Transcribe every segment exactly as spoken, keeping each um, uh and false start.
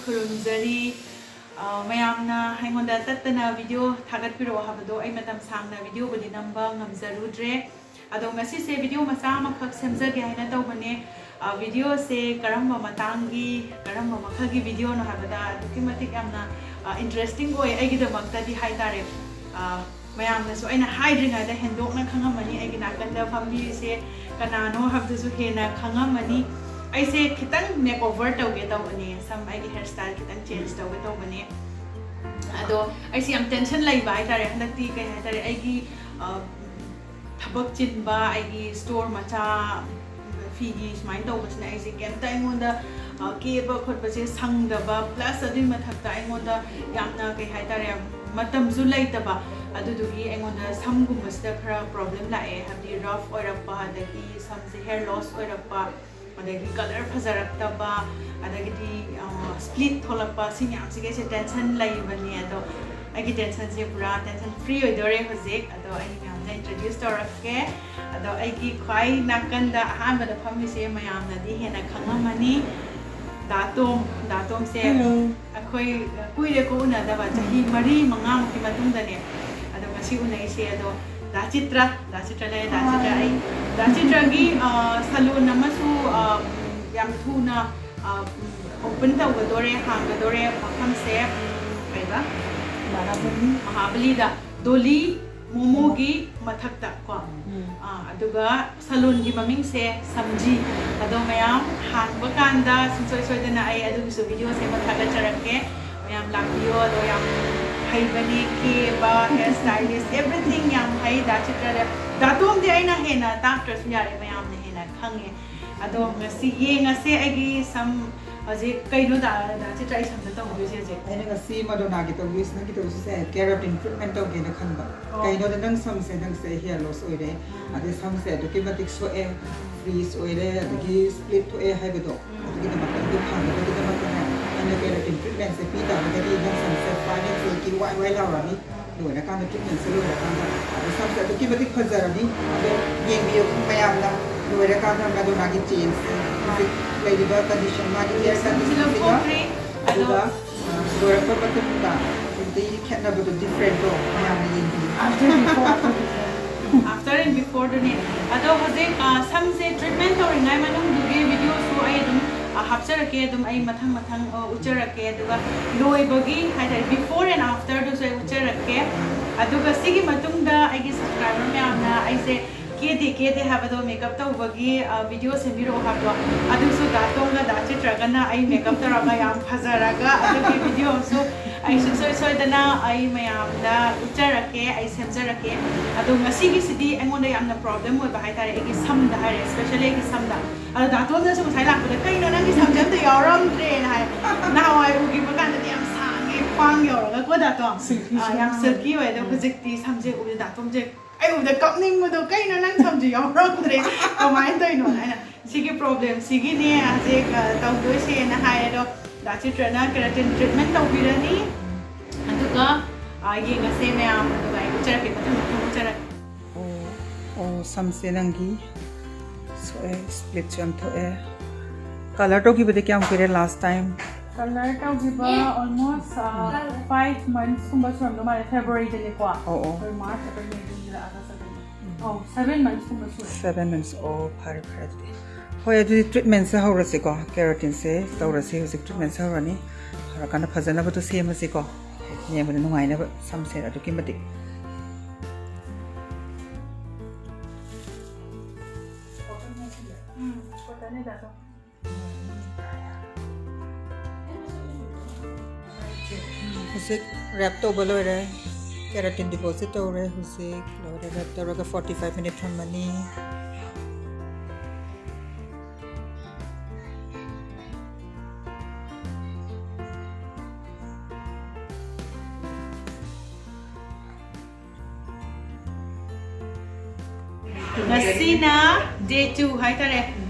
ꯈꯨꯔꯨꯝꯖꯔꯤ꯫ ꯑ, ꯃꯌꯥꯝꯅ ꯑꯩꯉꯣꯟꯗ ꯇꯠꯇꯅ ꯚꯤꯗꯤꯑꯣ ꯊꯥꯒꯠꯄꯤꯔꯛꯑꯣ ꯍꯥꯏꯕꯗꯣ ꯑꯩ ꯃꯇꯝ ꯁꯥꯡꯅ ꯚꯤꯗꯤꯑꯣꯕꯨꯗꯤ ꯅꯝꯕ ꯉꯝꯖꯔꯨꯗ꯭ꯔꯦ꯫ ꯑꯗꯣ ꯉꯁꯤꯁꯦ ꯚꯤꯗꯤꯑꯣ ꯃꯆꯥ ꯑꯃꯈꯛ ꯁꯦꯝꯖꯒꯦ ꯍꯥꯏꯅ ꯇꯧꯕꯅꯦ꯫ ꯑ, ꯚꯤꯗꯤꯑꯣꯁꯦ ꯀꯔꯝꯕ ꯃꯇꯥꯡꯒꯤ, ꯀꯔꯝꯕ ꯃꯈꯜꯒꯤ ꯚꯤꯗꯤꯑꯣꯅꯣ ꯍꯥꯏꯕꯗ ꯑꯗꯨꯛꯀꯤ ꯃꯇꯤꯛ ꯌꯥꯝꯅ, ꯑ, ꯏꯟꯇꯔꯦꯁꯇꯤꯡ ꯑꯣꯏ ꯑꯩꯒꯤꯗꯃꯛꯇꯗꯤ ꯍꯥꯏꯇꯥꯔꯦ꯫ ꯑ, ꯃꯌꯥꯝꯅꯁꯨ ꯑꯩꯅ ꯍꯥꯏꯗ꯭ꯔꯤꯉꯩꯗ ꯍꯦꯟꯗꯣꯛꯅ ꯈꯪꯉꯝꯃꯅꯤ, ꯑꯩꯒꯤ ꯅꯥꯀꯟꯗ ꯐꯝꯕꯤꯔꯤꯁꯦ ꯀꯅꯥꯅꯣ ꯍꯥꯏꯕꯗꯨꯁꯨ ꯍꯦꯟꯅ ꯈꯪꯉꯝꯃꯅꯤ꯫ ꯑꯩꯁꯦ ꯈꯤꯇꯪ ꯃꯦꯛ ꯑꯣꯚꯔ ꯇꯧꯒꯦ ꯇꯧꯕꯅꯦ, ꯁꯝ, ꯑꯩꯒꯤ ꯍꯦꯌꯔ ꯁ꯭ꯇꯥꯏꯜ ꯈꯤꯇꯪ ꯆꯦꯟꯖ ꯇꯧꯒꯦ ꯇꯧꯕꯅꯦ꯫ ꯑꯗꯣ ꯑꯩꯁꯦ ꯌꯥꯝ ꯇꯦꯟꯁꯟ ꯂꯩꯕ ꯍꯥꯏꯇꯥꯔꯦ꯫ ꯍꯟꯗꯛꯇꯤ ꯀꯩ ꯍꯥꯏꯇꯥꯔꯦ, ꯑꯩꯒꯤ, ꯑ, ꯊꯕꯛ ꯆꯤꯟꯕ, ꯑꯩꯒꯤ ꯁ꯭ꯇꯣꯔ ꯃꯆꯥ, ꯐꯤꯒꯤ ꯁꯨꯃꯥꯏꯅ ꯇꯧꯕꯁꯤꯅ ꯑꯩꯁꯦ ꯀꯩꯝꯇ ꯑꯩꯉꯣꯟꯗ, ꯑ, ꯀꯦꯕ ꯈꯣꯠꯄꯁꯦ ꯁꯪꯗꯕ, ꯄ꯭ꯂꯁ ꯑꯗꯨꯒꯤ ꯃꯊꯛꯇ ꯑꯩꯉꯣꯟꯗ ꯌꯥꯝꯅ, ꯀꯩ ꯍꯥꯏꯇꯥꯔꯦ, ꯃꯇꯝꯁꯨ ꯂꯩꯇꯕ꯫ ꯑꯗꯨꯗꯨꯒꯤ ꯑꯩꯉꯣꯟꯗ ꯁꯝꯒꯨꯝꯕꯁꯤꯗ ꯈꯔ ꯄ꯭ꯔꯣꯕ꯭ꯂꯦꯝ ꯂꯥꯛꯑꯦ, ꯍꯥꯏꯕꯗꯤ ꯔꯐ ꯑꯣꯏꯔꯛꯄ, ꯑꯗꯒꯤ ꯁꯝꯁꯦ ꯍꯦꯌꯔ ꯂꯣꯁ ꯑꯣꯏꯔꯛꯄ, ꯑꯗꯒꯤ ꯀꯂꯔ ꯐꯖꯔꯛꯇꯕ, ꯑꯗꯒꯤꯗꯤ, ꯑ, ꯁ꯭ꯄ꯭ꯂꯤꯠ ꯊꯣꯛꯂꯛꯄ, ꯁꯤ ꯃꯌꯥꯝꯁꯤꯒꯤ ꯑꯩꯁꯦ ꯇꯦꯟꯁꯟ ꯂꯩꯕꯅꯦ꯫ ꯑꯗꯣ ꯑꯩꯒꯤ ꯇꯦꯟꯁꯟꯁꯦ ꯄꯨꯔꯥ ꯇꯦꯟꯁꯟ ꯐ꯭ꯔꯤ ꯑꯣꯏꯗꯣꯔꯦ ꯍꯧꯖꯤꯛ꯫ ꯑꯗꯣ ꯑꯩ ꯃꯌꯥꯝꯗ ꯏꯟꯇ꯭ꯔꯣꯗ꯭ꯌꯨꯁ ꯇꯧꯔꯛꯀꯦ꯫ ꯑꯗꯣ ꯑꯩꯒꯤ ꯈ꯭ꯋꯥꯏ ꯅꯥꯀꯟꯗ ꯑꯍꯥꯟꯕꯗ ꯐꯝꯃꯤꯁꯦ ꯃꯌꯥꯝꯅꯗꯤ ꯍꯦꯟꯅ ꯈꯪꯉꯝꯃꯅꯤ, ꯗꯥ ꯇꯣꯝ꯫ ꯗꯥ ꯇꯣꯝꯁꯦ Hello. ꯑꯩꯈꯣꯏ ꯀꯨꯏꯔꯦꯀꯣ ꯎꯅꯗꯕ, ꯆꯍꯤ ꯃꯔꯤ ꯃꯉꯥꯃꯨꯛꯀꯤ ꯃꯇꯨꯡꯗꯅꯦ꯫ ꯑꯗꯣ ꯉꯁꯤ ꯎꯅꯩꯁꯦ꯫ ꯑꯗꯣ ꯗꯥ ꯆꯤꯇ꯭ꯔ, ꯗꯥ ꯆꯤꯇ꯭ꯔ ꯂꯩꯔꯦ, ꯗꯥ ꯆꯤꯇ꯭ꯔ꯫ ꯑꯩ ꯗꯥ ꯆꯤꯇ꯭ꯔꯒꯤ, ꯑ, ꯁꯂꯣꯟ ꯑꯃꯁꯨ, ꯑ, ꯌꯥꯝ ꯊꯨꯅ, ꯑ, ꯑꯣꯄꯟ ꯇꯧꯒꯗꯣꯔꯦ, ꯍꯥꯡꯒꯗꯣꯔꯦ ꯃꯐꯝꯁꯦ, ꯎꯝ, ꯀꯩꯕ? ꯃꯍꯥꯕꯂꯤ꯫ ꯃꯍꯥꯕꯂꯤꯗ, ꯗꯣꯂꯤ ꯃꯣꯃꯣꯒꯤ ꯃꯊꯛꯇ ꯀꯣ꯫ ꯎꯝ꯫ ꯑ, ꯑꯗꯨꯒ ꯁꯂꯣꯟꯒꯤ ꯃꯃꯤꯡꯁꯦ ꯁꯝꯖꯤ꯫ ꯑꯗꯣ ꯃꯌꯥꯝ ꯍꯥꯡꯕ ꯀꯥꯟꯗ ꯁꯨꯡꯁꯣꯏ ꯁꯣꯏꯗꯅ ꯑꯩ ꯑꯗꯨꯒꯤꯁꯨ ꯚꯤꯗꯤꯑꯣꯁꯦ ꯑꯃ ꯊꯥꯒꯠꯆꯔꯛꯀꯦ꯫ ꯃꯌꯥꯝ ꯂꯥꯛꯄꯤꯌꯣ꯫ ꯑꯗꯣ ꯌꯥꯝ ꯍꯩꯕꯅꯤ ꯀꯦꯕ, ꯍꯦꯌꯔ ꯁ꯭ꯇꯥꯏꯂꯤꯁ, ꯑꯦꯚ꯭ꯔꯤꯊꯤꯡ ꯌꯥꯝ ꯍꯩ ꯗꯥ ꯆꯤꯇ꯭ꯔꯗ꯫ ꯗꯥ ꯇꯣꯝꯗꯤ ꯑꯩꯅ ꯍꯦꯟꯅ ꯇꯥꯛꯇ꯭ꯔꯁꯨ ꯌꯥꯔꯦ, ꯃꯌꯥꯝꯅ ꯍꯦꯟꯅ ꯈꯪꯉꯦ꯫ ꯑꯗꯣ ꯉꯁꯤ ꯌꯦꯡꯉꯁꯦ ꯑꯩꯒꯤ ꯁꯝ ꯍꯧꯖꯤꯛ ꯀꯩꯅꯣ ꯗꯥ, ꯗꯥ ꯆꯤꯇ꯭ꯔ ꯑꯩ ꯁꯝꯗ ꯇꯧꯗꯣꯏꯁꯦ ꯍꯧꯖꯤꯛ? ꯑꯩꯅ ꯉꯁꯤ ꯃꯗꯣꯅꯥꯒꯤ ꯇꯧꯗꯣꯏꯁꯦ, ꯅꯪꯒꯤ ꯇꯧꯗꯣꯏꯁꯦ ꯀꯦꯔꯥꯇꯤꯟ ꯇ꯭ꯔꯤꯠꯃꯦꯟ ꯇꯧꯒꯦꯅ ꯈꯟꯕ꯫ ꯑꯣ꯫ ꯀꯩꯅꯣꯗ ꯅꯪ ꯁꯝꯁꯦ, ꯅꯪꯁꯦ ꯍꯦꯌꯔ ꯂꯣꯁ ꯑꯣꯏꯔꯦ, ꯎꯝ꯫ ꯑꯗꯩ ꯁꯝꯁꯦ ꯑꯗꯨꯛꯀꯤ ꯃꯇꯤꯛ ꯁꯣꯛꯑꯦ, ꯐ꯭ꯔꯤꯖ ꯑꯣꯏꯔꯦ, ꯑꯗꯒꯤ ꯁ꯭ꯄ꯭ꯂꯤꯠ ꯊꯣꯛꯑꯦ ꯍꯥꯏꯕꯗꯣ, ꯎꯝ꯫ ꯑꯗꯨꯒꯤꯗꯃꯛꯇ, ꯑꯗꯨ ꯐꯅꯕꯒꯤꯗꯃꯛꯇꯅꯦ, ꯑꯩꯅ ꯀꯦꯔꯥꯇꯤꯟ ꯇ꯭ꯔꯤꯠꯃꯦꯟꯁꯦ ꯄꯤ ꯇꯥꯔꯒꯗꯤ ꯅꯪ ꯁꯝꯁꯦ ꯐꯥꯏꯚ ꯑꯦꯟꯁ ꯀꯤ ꯋꯥꯏ ꯋꯥꯏ ꯂꯥꯎꯔꯅꯤ꯫ ꯂꯣꯏꯔꯀꯥꯟꯗ ꯇ꯭ꯔꯤꯠꯃꯦꯟꯁꯦ ꯂꯣꯏꯔꯀꯥꯟꯗ ꯑꯗꯣ ꯁꯝꯁꯦ ꯑꯗꯨꯛꯀꯤ ꯃꯇꯤꯛ ꯐꯖꯔꯅꯤ꯫ ꯑꯗꯣ ꯌꯦꯡꯕꯤꯌꯨ ꯃꯌꯥꯝꯅ, ꯂꯣꯏꯔꯀꯥꯟꯗ ꯃꯗꯣꯅꯥꯒꯤ ꯆꯦꯟꯖꯁꯦ ꯍꯧꯖꯤꯛ ꯂꯩꯔꯤꯕ ꯀꯟꯗꯤꯁꯟ ꯃꯥꯒꯤ ꯍꯦꯌꯔ ꯁꯤꯁꯨ ꯀꯟꯗꯤꯁꯟꯁꯤꯒ ꯂꯧꯊꯣꯛꯈ꯭ꯔꯦ꯫ ꯑꯗꯨꯒ ꯂꯣꯏꯔꯛꯄ ꯃꯇꯨꯡꯗ ꯑꯗꯨꯗꯩ ꯈꯦꯠꯅꯕꯗꯣ, ꯗꯤꯐ꯭ꯔꯦꯟꯗꯣ ꯃꯌꯥꯝꯅ ꯌꯦꯡꯕꯤꯌꯨ꯫ After and before, after and before ꯗꯨꯅꯦ꯫ ꯑꯗꯣ ꯍꯧꯖꯤꯛ ꯁꯝꯁꯦ ꯇ꯭ꯔꯤꯠꯃꯦꯟ ꯇꯧꯔꯤꯉꯩ ꯃꯅꯨꯡꯗꯨꯒꯤ ꯚꯤꯗꯤꯑꯣꯁꯨ ꯑꯩ ꯑꯗꯨꯝ ꯍꯥꯞꯆꯔꯛꯀꯦ꯫ ꯑꯗꯨꯝ ꯑꯩ ꯃꯊꯪ ꯃꯊꯪ ꯎꯠꯆꯔꯛꯀꯦ꯫ ꯑꯗꯨꯒ ꯂꯣꯏꯕꯒꯤ ꯍꯥꯏꯇꯥꯔꯦ, ꯕꯤꯐꯣꯔ ꯑꯦꯟ ꯑꯥꯐꯇꯔꯗꯨꯁꯨ ꯑꯩ ꯎꯠꯆꯔꯛꯀꯦ꯫ ꯑꯗꯨꯒ ꯁꯤꯒꯤ ꯃꯇꯨꯡꯗ ꯑꯩꯒꯤ ꯁꯕꯁꯀ꯭ꯔꯥꯏꯕꯔ ꯃꯌꯥꯝꯅ ꯑꯩꯁꯦ ꯀꯦꯗꯦ ꯀꯦꯗꯦ ꯍꯥꯏꯕꯗꯣ, ꯃꯦꯀꯞ ꯇꯧꯕꯒꯤ ꯚꯤꯗꯤꯑꯣ ꯁꯦꯝꯕꯤꯔꯛꯑꯣ ꯍꯥꯏꯕꯗꯣ, ꯑꯗꯨꯁꯨ ꯗꯥ ꯇꯣꯝꯒ ꯗꯥ ꯆꯤꯇ꯭ꯔꯒꯅ ꯑꯩ ꯃꯦꯀꯞ ꯇꯧꯔꯒ ꯌꯥꯝ ꯐꯖꯔꯒ ꯑꯗꯨꯒꯤ ꯚꯤꯗꯤꯑꯣ ꯑꯃꯁꯨ ꯑꯩ ꯁꯨꯡꯁꯣꯏ ꯁꯣꯏꯗꯅ ꯑꯩ ꯃꯌꯥꯝꯗ ꯎꯠꯆꯔꯛꯀꯦ, ꯑꯩ ꯁꯦꯝꯖꯔꯛꯀꯦ꯫ ꯑꯗꯣ ꯉꯁꯤꯒꯤꯁꯤꯗꯤ ꯑꯩꯉꯣꯟꯗ ꯌꯥꯝꯅ ꯄ꯭ꯔꯣꯕ꯭ꯂꯦꯝ ꯑꯣꯏꯕ ꯍꯥꯏꯇꯥꯔꯦ, ꯑꯩꯒꯤ ꯁꯝꯗ ꯍꯥꯏꯔꯦ, especially ꯑꯩꯒꯤ ꯁꯝꯗ꯫ ꯑꯗꯣ ꯗꯥꯇꯣꯟꯗꯁꯨ ꯉꯁꯥꯏ ꯂꯥꯛꯄꯗ, "ꯀꯩꯅꯣ, ꯅꯪꯒꯤ ꯁꯝꯁꯦ ꯑꯝꯇ ꯌꯥꯎꯔꯝꯗ꯭ꯔꯦꯅ" ꯍꯥꯏ꯫ ꯅꯍꯥꯟꯋꯥꯏ ꯎꯈꯤꯕ ꯀꯥꯟꯗꯗꯤ ꯌꯥꯝ ꯁꯥꯡꯉꯦ, ꯈ꯭ꯋꯥꯡ ꯌꯧꯔꯒꯀꯣ, ꯗꯥꯇꯣꯟ? ꯌꯥꯝ ꯁꯤꯜꯀꯤ ꯑꯣꯏ꯫ ꯑꯗꯣ ꯍꯧꯖꯤꯛꯇꯤ ꯁꯝꯁꯦ ꯎꯕꯗ ꯗꯥꯇꯣꯟꯁꯦ ꯑꯩ ꯎꯕꯗ ꯀꯞꯅꯤꯡꯕꯗꯣ, "ꯀꯩꯅꯣ, ꯅꯪ ꯁꯝꯁꯦ ꯌꯥꯎꯔꯝꯗ꯭ꯔꯦ, ꯀꯃꯥꯏꯅ ꯇꯧꯔꯤꯅꯣ?" ꯍꯥꯏꯅ꯫ ꯁꯤꯒꯤ ꯄ꯭ꯔꯣꯕ꯭ꯂꯦꯝꯁꯤꯒꯤꯅꯦ ꯍꯧꯖꯤꯛ ꯇꯧꯗꯣꯏꯁꯦꯅ ꯍꯥꯏ꯫ ꯑꯗꯣ ꯗꯥ ꯆꯤꯇ꯭ꯔꯅ ꯀꯦꯔꯥꯇꯤꯟ ꯇ꯭ꯔꯤꯠꯃꯦꯟ ꯇꯧꯕꯤꯔꯅꯤ꯫ ꯑꯗꯨꯒ ꯌꯦꯡꯉꯁꯦ ꯃꯌꯥꯝ꯫ ꯑꯗꯨꯒ ꯑꯩ ꯎꯠꯆꯔꯛꯀꯦ, ꯃꯊꯪ ꯃꯊꯪ ꯎꯠꯆꯔꯛꯀꯦ꯫ ꯑꯣ, ꯑꯣ, ꯁꯝꯁꯦ ꯅꯪꯒꯤ ꯁꯣꯛꯑꯦ, ꯁ꯭ꯄ꯭ꯂꯤꯠꯁꯨ ꯌꯥꯝ ꯊꯣꯛꯑꯦ꯫ ꯀꯂꯔ ꯇꯧꯈꯤꯕꯗꯤ ꯀꯌꯥꯝ ꯀꯨꯏꯔꯦ last time? ꯀꯂꯔ ꯇꯧꯈꯤꯕ almost five months ꯀꯨꯝꯕ ꯁꯨꯔꯝꯗꯧ ꯃꯥꯜꯂꯦ, ꯐꯦꯕ꯭ꯔꯨꯋꯥꯔꯤꯗꯅꯤꯀꯣ꯫ ꯑꯣ, ꯑꯣ꯫ ꯑꯩꯈꯣꯏ ꯃꯥꯔꯆ, ꯑꯦꯄ꯭ꯔꯤꯜ, ꯃꯦ, ꯖꯨꯟ, ꯖꯨꯂꯥꯏ, ꯑꯥꯒꯁ, ꯁꯦꯞꯇꯦꯝꯕꯔ꯫ ꯑꯣ, seven months ꯀꯨꯝꯕ ꯁꯨꯔꯦ꯫ Seven months꯫ ꯑꯣ, ꯐꯔꯦ, ꯐꯔꯦ ꯑꯗꯨꯗꯤ꯫ ꯍꯣꯏ, ꯑꯗꯨꯗꯤ ꯇ꯭ꯔꯤꯠꯃꯦꯟꯁꯦ ꯍꯧꯔꯁꯤꯀꯣ꯫ ꯀꯦꯔꯥꯇꯤꯟꯁꯦ ꯇꯧꯔꯁꯤ ꯍꯧꯖꯤꯛ꯫ ꯇ꯭ꯔꯤꯠꯃꯦꯟꯁꯦ ꯍꯧꯔꯅꯤ꯫ ꯍꯧꯔꯀꯥꯟꯗ ꯐꯖꯅꯕꯗꯣ ꯁꯦꯝꯃꯁꯤꯀꯣ꯫ ꯌꯦꯡꯕꯗ ꯅꯨꯡꯉꯥꯏꯅꯕ ꯁꯝꯁꯦ ꯑꯗꯨꯛꯀꯤ ꯃꯇꯤꯛ꯫ ꯎꯝ, ꯀꯣꯇꯟꯅꯦ ꯗꯥꯇꯣ꯫ ꯍꯧꯖꯤꯛ ꯔꯦꯞ ꯇꯧꯕ ꯂꯣꯏꯔꯦ꯫ ꯀꯦꯔꯥꯇꯤꯟ ꯗꯤꯄꯣꯖꯤꯠ ꯇꯧꯔꯦ꯫ ꯍꯧꯖꯤꯛ ꯂꯣꯏꯔꯦ, ꯔꯦꯞ ꯇꯧꯔꯒ forty five minute ꯊꯝꯃꯅꯤ꯫ ꯉꯁꯤꯅ day two ꯍꯥꯏꯇꯥꯔꯦ꯫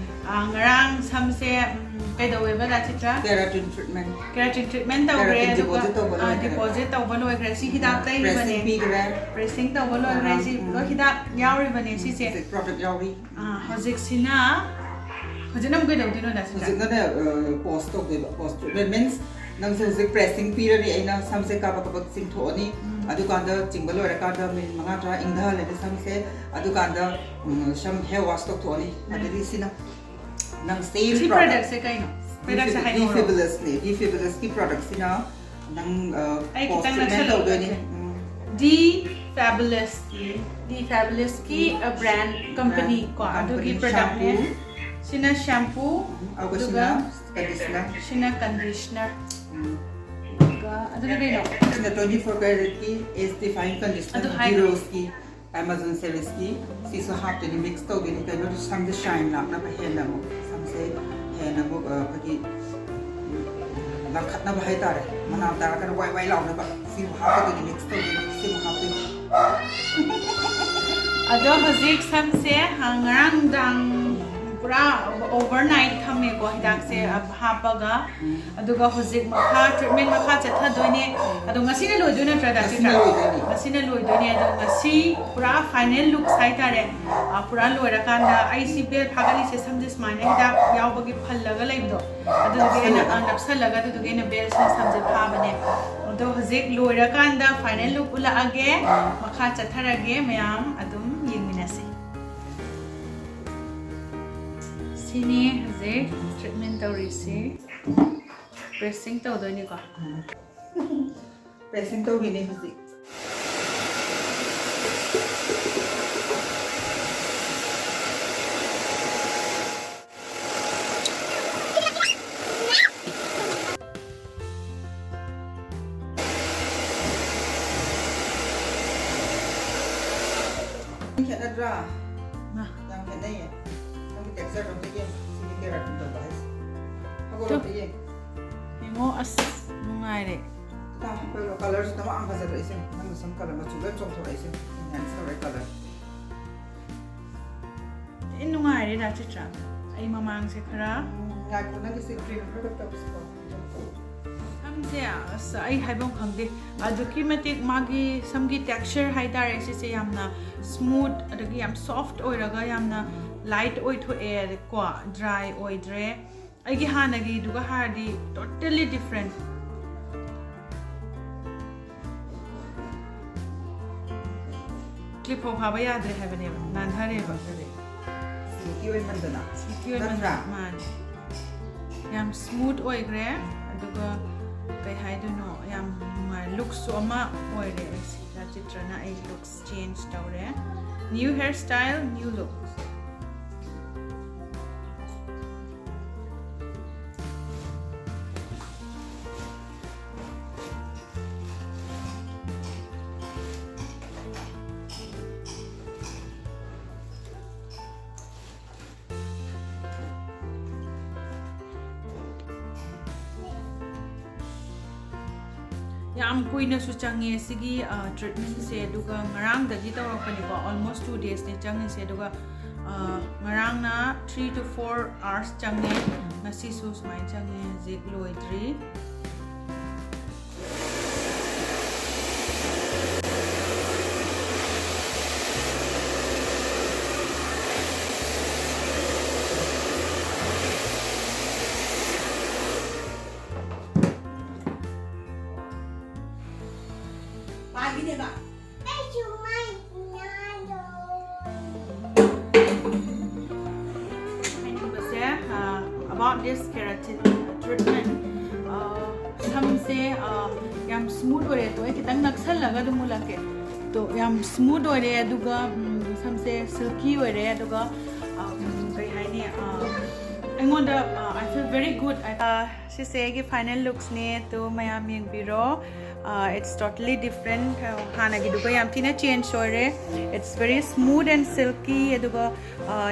ꯑ, ꯉꯔꯥꯡ ꯁꯝꯁꯦ, ꯎꯝ, ꯀꯩꯗꯧꯋꯦꯕ, ꯗꯥ ꯆꯤꯇ꯭ꯔ? Keratin treatment꯫ Keratin treatment ꯇꯧꯈ꯭ꯔꯦ, keratin ꯑꯗꯨꯒ, deposit ꯇꯧꯕ ꯑ, ꯂꯣꯏꯈ꯭ꯔꯦ꯫ Deposit ꯇꯧꯕ ꯂꯣꯏꯈ꯭ꯔꯦ꯫ ꯁꯤ ꯍꯤꯗꯥꯛ ꯇꯩꯔꯤꯕꯅꯦ꯫ Pressing ꯄꯤꯈ꯭ꯔꯦ꯫ Pressing ꯇꯧꯕ ꯂꯣꯏꯈ꯭ꯔꯦ꯫ ꯁꯤ ꯎꯝ꯫ ꯂꯣꯏ ꯍꯤꯗꯥꯛ ꯌꯥꯎꯔꯤꯕꯅꯦ, ꯁꯤꯁꯦ꯫ ꯍꯧꯖꯤꯛ product ꯌꯥꯎꯔꯤ꯫ ꯑ, ꯍꯧꯖꯤꯛꯁꯤꯅ, ꯍꯧꯖꯤꯛꯅ ꯑꯃꯨꯛ ꯀꯩꯗꯧꯗꯣꯏꯅꯣ, ꯗꯥ ꯆꯤꯇ꯭ꯔ? ꯍꯧꯖꯤꯛꯅꯅꯦ, ꯑ, pause ꯇꯧꯗꯣꯏꯕ꯫ Pause treatment means ꯅꯪꯁꯦ ꯍꯧꯖꯤꯛ pressing ꯄꯤꯔꯅꯤ, ꯑꯩꯅ ꯁꯝꯁꯦ ꯀꯥꯕꯛ ꯀꯥꯕꯛ ꯆꯤꯡꯊꯣꯛꯑꯅꯤ꯫ ꯎꯝ꯫ ꯑꯗꯨꯀꯥꯟꯗ ꯆꯤꯡꯕ ꯂꯣꯏꯔꯀꯥꯟꯗ ꯃꯤꯅꯤꯠ ꯃꯉꯥ ꯇꯔꯥ ꯏꯪꯊꯍꯜꯂꯅꯤ ꯁꯝꯁꯦ꯫ ꯑꯗꯨꯀꯥꯟꯗ, ꯎꯝ, ꯁꯝ hair wash ꯇꯧꯊꯣꯛꯑꯅꯤ꯫ ꯎꯝ꯫ ꯑꯗꯒꯤ ꯁꯤꯅ ꯅꯪ same ꯁꯤ product꯫ Product ꯁꯦ ꯀꯩꯅꯣ? Product ꯁꯦ ꯗꯤ ꯍꯥꯏꯔꯛꯑꯣ꯫ Fabulousꯅꯦ꯫ ꯗꯤ Fabulousꯀꯤ product ꯁꯤꯅ ꯅꯪ, ꯑ, ꯑꯩ post ꯈꯤꯇꯪ treatment ꯅꯛꯁꯜꯂꯒ ꯇꯧꯗꯣꯏꯅꯤ꯫ ꯎꯠꯀꯦ꯫ ꯎꯝ꯫ ꯗꯤ Fabulousꯀꯤ, ꯗꯤ Fabulousꯀꯤ, ꯑ, brand company brand ꯀꯣ, company ꯑꯗꯨꯒꯤ productꯅꯦ꯫ Shampoo꯫ ꯁꯤꯅ shampoo, ꯎꯝ, ꯑꯗꯨꯒ ꯑꯗꯨꯒ ꯁꯤꯅ conditioner꯫ ꯁꯤꯅ conditioner꯫ ꯎꯝ꯫ ꯑꯗꯨꯒ ꯑꯗꯨꯅ ꯀꯩꯅꯣ? ꯁꯤꯅ twenty four caratꯀꯤ age defying conditioner, ꯑꯗꯨ ꯍꯥꯏ- Zeroꯁꯀꯤ꯫ Amazon serieꯁꯀꯤ ꯁꯤꯁꯨ ꯍꯥꯞꯇꯣꯏꯅꯤ, mix ꯇꯧꯗꯣꯏꯅꯤ꯫ ꯀꯩꯅꯣ, ꯁꯝꯗ shine ꯂꯥꯛꯅꯕ, ꯍꯦꯟꯅ ꯑꯃꯨꯛ ꯁꯝꯁꯦ ꯍꯦꯟꯅ ꯑꯃꯨꯛ, ꯑ, ꯑꯩꯈꯣꯏꯒꯤ ꯂꯪꯈꯠꯅꯕ ꯍꯥꯏꯇꯥꯔꯦ, ꯃꯅꯥ ꯇꯥꯔꯒꯅ ꯋꯥꯏ ꯋꯥꯏ ꯂꯥꯎꯅꯕ꯫ ꯁꯤꯕꯨ ꯍꯥꯞꯄꯗꯣꯏꯅꯤ, mix ꯇꯧꯗꯣꯏꯅꯤ, ꯁꯤꯕꯨ ꯍꯥꯞꯇꯣꯏꯅꯤ꯫ ꯑꯗꯣ ꯍꯧꯖꯤꯛ ꯁꯝꯁꯦ, ꯑ, ꯉꯔꯥꯡ ꯅꯨꯡꯗꯥꯡ ꯄꯨꯔꯥ overnight ꯊꯝꯃꯦꯀꯣ, ꯍꯤꯗꯥꯛꯁꯦ, ꯎꯝ꯫ ꯑ, ꯍꯥꯞꯄꯒ꯫ ꯎꯝ꯫ ꯑꯗꯨꯒ ꯍꯧꯖꯤꯛ ꯃꯈꯥ, treatment ꯃꯈꯥ ꯆꯠꯊꯗꯣꯏꯅꯦ꯫ ꯑꯗꯣ ꯉꯁꯤꯅ ꯂꯣꯏꯗꯣꯏ ꯅꯠꯇ꯭ꯔꯥ, ꯗꯥ ꯉꯁꯤꯅ ꯆꯤꯇ꯭ꯔꯥ? ꯂꯣꯏꯗꯣꯏꯅꯦ꯫ ꯉꯁꯤꯅ ꯂꯣꯏꯗꯣꯏꯅꯦ꯫ ꯑꯗꯣ ꯉꯁꯤ ꯄꯨꯔꯥ final look ꯍꯥꯏꯇꯥꯔꯦ꯫ ꯑ, ꯄꯨꯔꯥ ꯂꯣꯏꯔꯀꯥꯟꯗ ꯑꯩ ꯁꯤ belt ꯐꯥꯒꯠꯂꯤꯁꯦ ꯁꯝꯁꯦ ꯁꯨꯃꯥꯏꯅ ꯍꯤꯗꯥꯛ ꯌꯥꯎꯕꯒꯤ ꯐꯜꯂꯒ ꯂꯩꯕꯗꯣ, ꯑꯗꯨꯗꯨꯒꯤ ꯑꯩꯅ, ꯑ, ꯅꯞꯁꯜꯂꯒ꯫ ꯅꯞꯁꯜꯂꯒ ꯑꯗꯨꯗꯨꯒꯤ ꯑꯩꯅ beltꯁꯤꯅ ꯁꯝꯁꯦ ꯐꯥꯕꯅꯦ꯫ ꯑꯗꯣ ꯍꯧꯖꯤꯛ ꯂꯣꯏꯔꯀꯥꯟꯗ final look ꯎꯠꯂꯛꯑꯒꯦ꯫ ꯃꯈꯥ ꯆꯠꯊꯔꯒꯦ, ꯃꯌꯥꯝ ꯑꯗꯨꯝ ꯌꯦꯡꯃꯤꯟꯅꯁꯤ꯫ ꯁꯤꯅꯤ ꯍꯧꯖꯤꯛ treatment ꯇꯧꯔꯤꯁꯤ꯫ Pressing ꯇꯧꯗꯣꯏꯅꯤꯀꯣ꯫ Pressing ꯇꯧꯔꯤꯅꯦ ꯍꯧꯖꯤꯛ꯫ ꯈꯦꯠꯅꯗ꯭ꯔꯥ? ꯃꯥ꯫ ꯌꯥꯝ ꯈꯦꯠꯅꯩꯌꯦ꯫ ꯅꯪꯒꯤ texture ꯑꯝꯇ ꯌꯦꯡꯉꯣ꯫ ꯁꯤꯒꯤ keratin ꯇꯧꯕ ꯍꯥꯏꯁꯦ꯫ ꯍꯧꯒꯠꯂꯣ, ꯇꯨ꯫ ꯑꯝꯇ ꯌꯦꯡꯉꯣ꯫ ꯌꯦꯡꯉꯣ, ꯑꯁ, ꯅꯨꯡꯉꯥꯏꯔꯦ꯫ ꯇꯥ, ꯀꯩꯅꯣ, colourꯁꯨ ꯇꯃꯥꯡ ꯐꯖꯔꯛꯏꯁꯦ꯫ ꯅꯪ ꯁꯝ colour ꯃꯆꯨ ꯂꯣꯏ ꯆꯣꯡꯊꯣꯔꯛꯏꯁꯦ꯫ Enhance ꯇꯧꯔꯦ colour꯫ ꯊꯤ ꯅꯨꯡꯉꯥꯏꯔꯦ, ꯗꯥ ꯆꯤꯇ꯭ꯔꯥ꯫ ꯑꯩ ꯃꯃꯥꯡꯁꯦ ꯈꯔ ꯎꯝ, ꯉꯥꯏꯈꯣ, ꯅꯪꯒꯤꯁꯦ green ꯈꯔ ꯇꯧꯁꯤꯀꯣ꯫ ꯁꯝꯁꯦ, ꯑꯁ, ꯑꯩ ꯍꯥꯏꯐꯝ ꯈꯪꯗꯦ꯫ ꯑꯗꯨꯛꯀꯤ ꯃꯇꯤꯛ ꯃꯥꯒꯤ ꯁꯝꯒꯤ texture ꯍꯥꯏꯇꯥꯔꯦ, ꯁꯤꯁꯦ ꯌꯥꯝꯅ smooth, ꯑꯗꯒꯤ ꯌꯥꯝ soft ꯑꯣꯏꯔꯒ ꯌꯥꯝꯅ light ꯑꯣꯏꯊꯣꯛꯑꯦ ꯀꯣ, dry ꯑꯣꯏꯗ꯭ꯔꯦ꯫ ꯑꯩꯒꯤ ꯍꯥꯟꯅꯒꯤꯗꯨꯒ ꯍꯥꯏꯔꯗꯤ totally different꯫ ꯐꯥꯎ ꯐꯥꯕ ꯌꯥꯗ꯭ꯔꯦ ꯍꯥꯏꯕꯅꯦꯕ, ꯅꯥꯟꯊꯔꯦꯕ꯫ ꯁꯤꯜꯀꯤ ꯑꯣꯏꯃꯟꯗꯅ꯫ ꯁꯤꯜꯀꯤ ꯑꯣꯏꯃꯟꯗꯅ꯫ ꯃꯥꯅꯦ꯫ ꯌꯥꯝ ꯁ꯭ꯃꯨꯠ ꯑꯣꯏꯈ꯭ꯔꯦ꯫ ꯑꯗꯨꯒ ꯀꯩ ꯍꯥꯏꯗꯣꯏꯅꯣ, ꯌꯥꯝ ꯅꯨꯡꯉꯥꯏ, ꯂꯨꯛꯁꯨ ꯑꯃ ꯑꯣꯏꯔꯦ꯫ ꯑꯩꯁꯦ ꯆꯤꯇ꯭ꯔꯅ ꯑꯩ ꯂꯨꯛꯁ ꯆꯦꯟꯖ ꯇꯧꯔꯦ꯫ New hairstyle, new look. ꯌꯥꯝ ꯀꯨꯏꯅꯁꯨ ꯆꯪꯉꯦ ꯁꯤꯒꯤ ꯇ꯭ꯔꯤꯠꯃꯦꯟꯁꯦ꯫ ꯑꯗꯨꯒ ꯉꯔꯥꯡꯗꯒꯤ ꯇꯧꯔꯛꯄꯅꯤꯀꯣ, ꯑꯣꯜꯃꯣꯁ ꯇꯨ ꯗꯦꯖꯅꯦ ꯆꯪꯉꯤꯁꯦ꯫ ꯑꯗꯨꯒ ꯉꯔꯥꯡꯅ ꯊ꯭ꯔꯤ ꯇꯨ ꯐꯣꯔ ꯑꯥꯋꯔꯁ ꯆꯪꯉꯦ꯫ ꯉꯁꯤꯁꯨ ꯁꯨꯃꯥꯏꯅ ꯆꯪꯉꯦ꯫ ꯍꯧꯖꯤꯛ ꯂꯣꯏꯗ꯭ꯔꯤ꯫ ꯍꯥꯏꯅꯤꯡꯕꯁꯦ, about this keratin treatment, ꯁꯝꯁꯦ ꯌꯥꯝ ꯁ꯭ꯃꯨꯠ ꯑꯣꯏꯔꯦ꯫ ꯑꯗꯣ ꯑꯩ ꯈꯤꯇꯪ ꯅꯛꯁꯜꯂꯒ ꯑꯗꯨꯝ ꯎꯠꯂꯛꯀꯦ꯫ ꯑꯗꯣ ꯌꯥꯝ ꯁ꯭ꯃꯨꯠ ꯑꯣꯏꯔꯦ꯫ ꯑꯗꯨꯒ ꯁꯝꯁꯦ ꯁꯤꯜꯀꯤ ꯑꯣꯏꯔꯦ꯫ ꯑꯗꯨꯒ ꯀꯩ ꯍꯥꯏꯅꯤ, ꯑꯩꯉꯣꯟꯗ I feel very good꯫ ꯁꯤꯁꯦ ꯑꯩꯒꯤ ꯐꯥꯏꯅꯦꯜ ꯂꯨꯛꯁꯅꯦ꯫ ꯑꯗꯣ ꯃꯌꯥꯝ ꯌꯦꯡꯕꯤꯔꯣ꯫ It's totally different꯫ ꯍꯥꯟꯅꯒꯤꯗꯨꯒ ꯌꯥꯝ ꯊꯤꯅ ꯆꯦꯟꯖ ꯑꯣꯏꯔꯦ꯫ It's very smooth and silky꯫ ꯑꯗꯨꯒ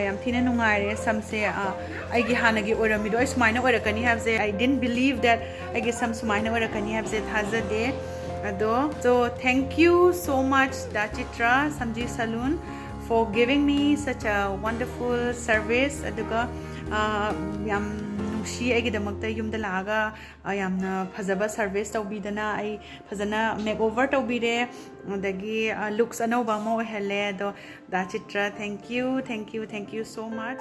ꯌꯥꯝ ꯊꯤꯅ ꯅꯨꯡꯉꯥꯏꯔꯦ ꯁꯝꯁꯦ꯫ ꯑꯩꯒꯤ ꯍꯥꯟꯅꯒꯤ ꯑꯣꯏꯔꯝꯃꯤꯗꯣ ꯑꯩ ꯁꯨꯃꯥꯏꯅ ꯑꯣꯏꯔꯛꯀꯅꯤ ꯍꯥꯏꯕꯁꯦ, I didn't believe that ꯑꯩꯒꯤ ꯁꯝ ꯁꯨꯃꯥꯏꯅ ꯑꯣꯏꯔꯛꯀꯅꯤ ꯍꯥꯏꯕꯁꯦ ꯊꯥꯖꯗꯦ꯫ ꯑꯗꯣ, so thank you so much, the ꯆꯤꯇ꯭ꯔ, ꯁꯝꯖꯤ salon, for giving me such a wonderful service꯫ ꯑꯗꯨꯒ ꯌꯥꯝ ꯅꯨꯡꯁꯤ ꯑꯩꯒꯤꯗꯃꯛꯇ ꯌꯨꯝꯗ ꯂꯥꯛꯑꯒ ꯌꯥꯝꯅ ꯐꯖꯕ ꯁꯔꯚꯤꯁ ꯇꯧꯕꯤꯗꯅ ꯑꯩ ꯐꯖꯅ ꯃꯦꯛ ꯑꯣꯚꯔ ꯇꯧꯕꯤꯔꯦ꯫ ꯑꯗꯒꯤ ꯂꯨꯛꯁ ꯑꯅꯧꯕ ꯑꯃ ꯑꯣꯏꯍꯜꯂꯦ꯫ ꯑꯗꯣ ꯗꯥ ꯆꯤꯇ꯭ꯔ, thank you, thank you, thank you so much꯫